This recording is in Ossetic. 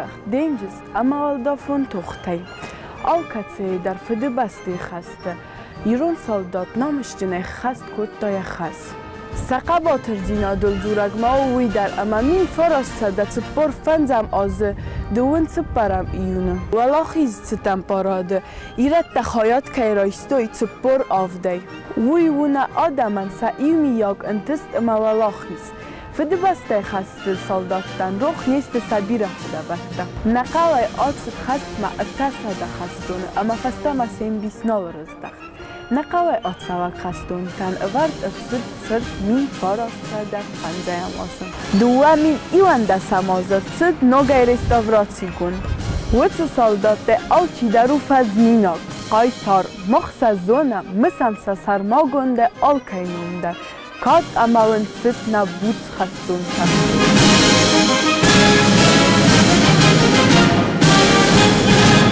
Ӕрыздӕхт денджыз ӕмӕ уӕлдӕфон тохтӕй. Алкӕцыйы дӕр Фыдыбӕстӕйы хӕсты ирон салдат намысджынӕй ххӕст кодта йӕ хӕс. Сӕ хъӕбатырдзинадыл дзурӕг ма у уый дӕр, ӕмӕ 1945 азы дыууын цыппӕрӕм июны Уӕлахизы цытӕн парады ирӕттӕ хайад кӕй райстой 47-ӕй. Уый у нӕ адӕмӕн сӕ иумийаг ӕнтыст ӕмӕ уӕлахиз. Фыдыбӕстӕйы хӕсты салдаттӕн рох не сты сӕ бирӕ фыдӕбӕттӕ. Нӕ хъӕуӕй ацыд хӕстмӕ 300 хӕстоны ӕмӕ фӕстӕмӕ се мбис нал ӕрыздӕхт. Нӕ хъӕуӕй ацӕуӕг хӕстонтӕн ӕвӕрд ӕрцыд цырт 1905 азы. 2011 азы ӕрцыд ногӕй реставрацигонд. Уыцы салдаттӕй алчидӕр у фӕзминаг, хъайтар, мах сӕ зонӕм, мысӕм сӕ сӕрмагондӕй алкӕй ном дӕр. Кад ӕмӕ уын цыт нӕ буц хӕстонтӕ!